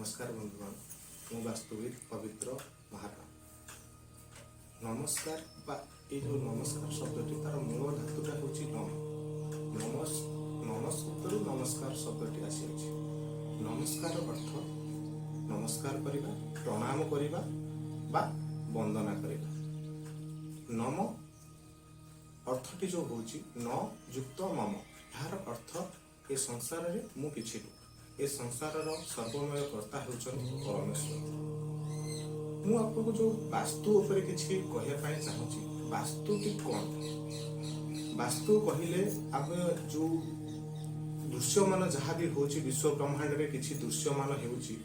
ନମସ୍କାର ବନ୍ଧୁଗଣ, ମୁଁ ବାସ୍ତୁବିଦ ପବିତ୍ର ମହାରଣା। ନମସ୍କାର ବା ଏଇ ଯେଉଁ ନମସ୍କାର ଶବ୍ଦଟି, ତାର ମୂଳ ଧାତୁଟା ହେଉଛି ନମ। ନମ ଶବ୍ଦରୁ ନମସ୍କାର ଶବ୍ଦଟି ଆସିଅଛି। ନମସ୍କାର ଅର୍ଥ ନମସ୍କାର କରିବା, ପ୍ରଣାମ କରିବା ବା ବନ୍ଦନା କରିବା। ନମ ଅର୍ଥଟି ଯେଉଁ ହେଉଛି ନ ଯୁକ୍ତ ମମ, ଏହାର ଅର୍ଥ ଏ ସଂସାରରେ ମୁଁ କିଛି ନୁହେଁ, ଏ ସଂସାରର ସର୍ବମୟ କର୍ତ୍ତା ହେଉଛନ୍ତି ପରମେଶ୍ୱର। ମୁଁ ଆପଣଙ୍କୁ ଯୋଉ ବାସ୍ତୁ ଉପରେ କିଛି କହିବା ପାଇଁ ଚାହୁଁଛି, ବାସ୍ତୁଟି କଣ? ବାସ୍ତୁ କହିଲେ ଆମେ ଯୋଉ ଦୃଶ୍ୟମାନ ଯାହା ବି ହେଉଛି, ବିଶ୍ୱ ବ୍ରହ୍ମାଣ୍ଡରେ କିଛି ଦୃଶ୍ୟମାନ ହେଉଛି,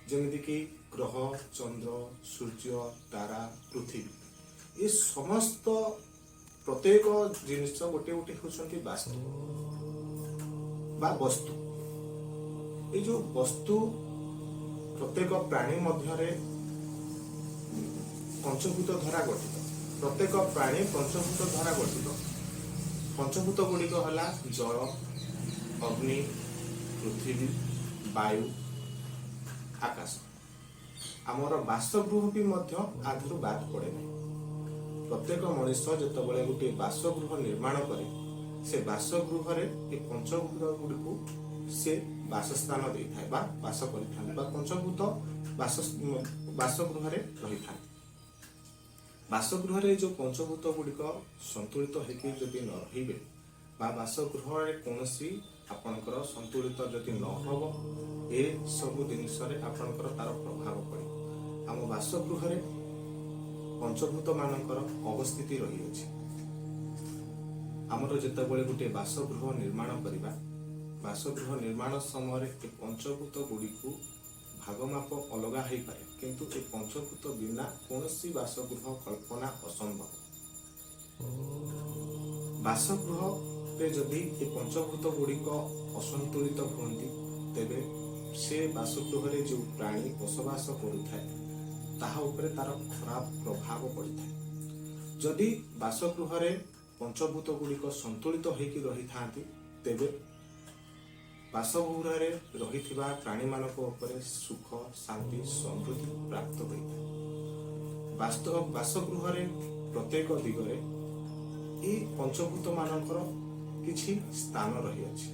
ଯେମିତିକି ଗ୍ରହ, ଚନ୍ଦ୍ର, ସୂର୍ଯ୍ୟ, ତାରା, ପୃଥିବୀ, ଏ ସମସ୍ତ ପ୍ରତ୍ୟେକ ଜିନିଷ ଗୋଟେ ଗୋଟେ ହେଉଛନ୍ତି ବାସ୍ତୁ ବା ବସ୍ତୁ। ଏଇ ଯୋଉ ବସ୍ତୁ, ପ୍ରତ୍ୟେକ ପ୍ରାଣୀ ମଧ୍ୟରେ ପଞ୍ଚଭୂତ ଦ୍ୱାରା ଗଠିତ। ପ୍ରତ୍ୟେକ ପ୍ରାଣୀ ପଞ୍ଚଭୂତ ଦ୍ୱାରା ଗଠିତ। ପଞ୍ଚଭୂତ ଗୁଡ଼ିକ ହେଲା ଜଳ, ଅଗ୍ନି, ପୃଥିବୀ, ବାୟୁ, ଆକାଶ। ଆମର ବାସଗୃହ ବି ମଧ୍ୟ ୟାଦେହରୁ ବାଦ ପଡ଼େ ନାହିଁ। ପ୍ରତ୍ୟେକ ମଣିଷ ଯେତେବେଳେ ଗୋଟିଏ ବାସଗୃହ ନିର୍ମାଣ କରେ, ସେ ବାସଗୃହରେ ଏ ପଞ୍ଚଭୂତ ଗୁଡ଼ିକୁ ସେ ବାସସ୍ଥାନ ଦେଇଥାଏ ବା ବାସ କରିଥାନ୍ତି ବା ପଞ୍ଚଭୂତ ବାସଗୃହରେ ରହିଥାନ୍ତି। ବାସଗୃହରେ ଯୋଉ ପଞ୍ଚଭୂତ ଗୁଡ଼ିକ ସନ୍ତୁଳିତ ହେଇକି ଯଦି ନ ରହିବେ ବା ବାସଗୃହରେ କୌଣସି ଆପଣଙ୍କର ସନ୍ତୁଳିତ ଯଦି ନ ହବ, ଏ ସବୁ ଜିନିଷରେ ଆପଣଙ୍କର ତାର ପ୍ରଭାବ ପଡ଼ିବ। ଆମ ବାସଗୃହରେ ପଞ୍ଚଭୂତ ମାନଙ୍କର ଅବସ୍ଥିତି ରହିଅଛି। ଆମର ଯେତେବେଳେ ଗୋଟିଏ ବାସଗୃହ ନିର୍ମାଣ କରିବା, ବାସଗୃହ ନିର୍ମାଣ ସମୟରେ ଏ ପଞ୍ଚଭୂତ ଗୁଡ଼ିକୁ ଭାଗମାପ ଅଲଗା ହେଇପାରେ, କିନ୍ତୁ ଏ ପଞ୍ଚଭୂତ ବିନା କୌଣସି ବାସଗୃହ କଳ୍ପନା ଅସମ୍ଭବ। ବାସଗୃହରେ ଯଦି ଏ ପଞ୍ଚଭୂତ ଗୁଡ଼ିକ ଅସନ୍ତୁଳିତ ହୁଅନ୍ତି, ତେବେ ସେ ବାସଗୃହରେ ଯେଉଁ ପ୍ରାଣୀ ବସବାସ କରୁଥାଏ, ତାହା ଉପରେ ତାର ଖରାପ ପ୍ରଭାବ ପଡ଼ିଥାଏ। ଯଦି ବାସଗୃହରେ ପଞ୍ଚଭୂତ ଗୁଡ଼ିକ ସନ୍ତୁଳିତ ହେଇକି ରହିଥାନ୍ତି, ତେବେ ବାସଗୃହରେ ରହିଥିବା ପ୍ରାଣୀମାନଙ୍କ ଉପରେ ସୁଖ, ଶାନ୍ତି, ସମୃଦ୍ଧି ପ୍ରାପ୍ତ ହୋଇଥାଏ। ବାସଗୃହରେ ପ୍ରତ୍ୟେକ ଦିଗରେ ଏଇ ପଞ୍ଚଭୂତ ମାନଙ୍କର କିଛି ସ୍ଥାନ ରହିଅଛି।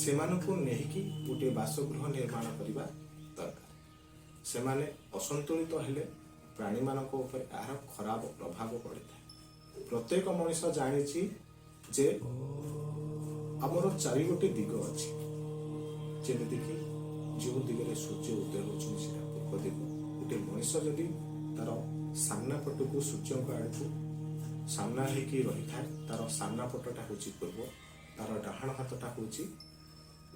ସେମାନଙ୍କୁ ନେଇକି ଗୋଟିଏ ବାସଗୃହ ନିର୍ମାଣ କରିବା ଦରକାର। ସେମାନେ ଅସନ୍ତୁଳିତ ହେଲେ ପ୍ରାଣୀମାନଙ୍କ ଉପରେ ଏହାର ଖରାପ ପ୍ରଭାବ ପଡ଼ିଥାଏ। ପ୍ରତ୍ୟେକ ମଣିଷ ଜାଣିଛି ଯେ ଆମର ଚାରିଗୋଟି ଦିଗ ଅଛି। ଯେମିତିକି ଯେଉଁ ଦିଗରେ ସୂର୍ଯ୍ୟ ଉଦୟ ହେଉଛନ୍ତି, ସେଟା ପୂର୍ବ ଦିଗ। ଗୋଟିଏ ମଣିଷ ଯଦି ତାର ସାମ୍ନା ପଟକୁ ସୂର୍ଯ୍ୟଙ୍କ ଆଡ଼କୁ ସାମ୍ନା ହେଇକି ରହିଥାଏ, ତାର ସାମ୍ନା ପଟଟା ହେଉଛି ପୂର୍ବ, ତାର ଡାହାଣ ହାତଟା ହେଉଛି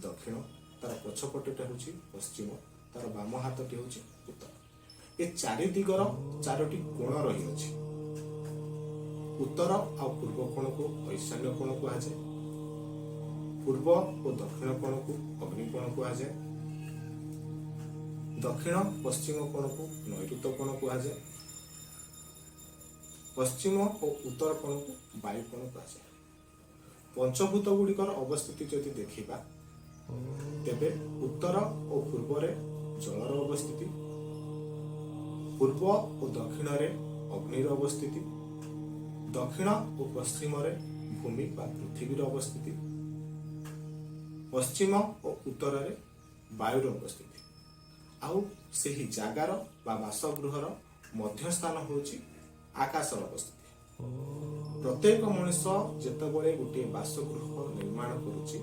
ଦକ୍ଷିଣ, ତାର ପଛ ପଟଟା ହେଉଛି ପଶ୍ଚିମ, ତାର ବାମ ହାତଟି ହେଉଛି ଉତ୍ତର। ଏ ଚାରି ଦିଗର ଚାରୋଟି କୋଣ ରହିଅଛି। ଉତ୍ତର ଆଉ ପୂର୍ବ କୋଣକୁ ଐଶାନ୍ୟ କୋଣ କୁହାଯାଏ। ପୂର୍ବ ଓ ଦକ୍ଷିଣ କୋଣକୁ ଅଗ୍ନି କୋଣ କୁହାଯାଏ। ଦକ୍ଷିଣ ପଶ୍ଚିମ କୋଣକୁ ନୈଋତ କୋଣ କୁହାଯାଏ। ପଶ୍ଚିମ ଓ ଉତ୍ତର କୋଣକୁ ବାୟୁ କୋଣ କୁହାଯାଏ। ପଞ୍ଚଭୂତ ଗୁଡ଼ିକର ଅବସ୍ଥିତି ଯଦି ଦେଖିବା, ତେବେ ଉତ୍ତର ଓ ପୂର୍ବରେ ଜଳର ଅବସ୍ଥିତି, ପୂର୍ବ ଓ ଦକ୍ଷିଣରେ ଅଗ୍ନିର ଅବସ୍ଥିତି, ଦକ୍ଷିଣ ଓ ପଶ୍ଚିମରେ ଭୂମି ବା ପୃଥିବୀର ଅବସ୍ଥିତି, ପଶ୍ଚିମ ଓ ଉତ୍ତରରେ ବାୟୁର ଅବସ୍ଥିତି, ଆଉ ସେହି ଜାଗାର ବା ବାସଗୃହର ମଧ୍ୟସ୍ଥାନ ହେଉଛି ଆକାଶର ଅବସ୍ଥିତି। ପ୍ରତ୍ୟେକ ମଣିଷ ଯେତେବେଳେ ଗୋଟିଏ ବାସଗୃହ ନିର୍ମାଣ କରୁଛି,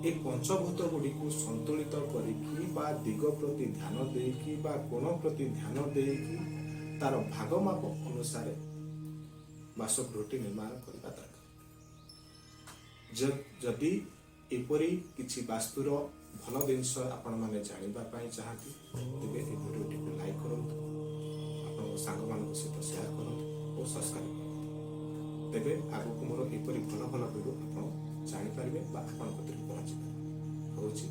ଏ ପଞ୍ଚଭୂତ ଗୁଡ଼ିକୁ ସନ୍ତୁଳିତ କରିକି ବା ଦିଗ ପ୍ରତି ଧ୍ୟାନ ଦେଇକି ବା କୋଣ ପ୍ରତି ଧ୍ୟାନ ଦେଇକି ତାର ଭାଗମାପ ଅନୁସାରେ ବାସଗୃହଟି ନିର୍ମାଣ କରିବା ଦରକାର। ଯଦି ଏପରି କିଛି ବାସ୍ତୁର ଭଲ ଜିନିଷ ଆପଣମାନେ ଜାଣିବା ପାଇଁ ଚାହାନ୍ତି, ତେବେ ଏ ଭିଡ଼ିଓଟିକୁ ଲାଇକ୍ କରନ୍ତୁ, ଆପଣଙ୍କ ସାଙ୍ଗମାନଙ୍କ ସହିତ ସେୟାର କରନ୍ତୁ ଓ ସବସ୍କ୍ରାଇବ୍ କରନ୍ତୁ। ତେବେ ଆଗକୁ ମୋର ଏପରି ଭଲ ଭଲ ଭିଡ଼ିଓ ଆପଣ ଜାଣିପାରିବେ ବା ଆପଣଙ୍କ କତିରେ ପହଞ୍ଚିପାରିବେ। ରହୁଛି।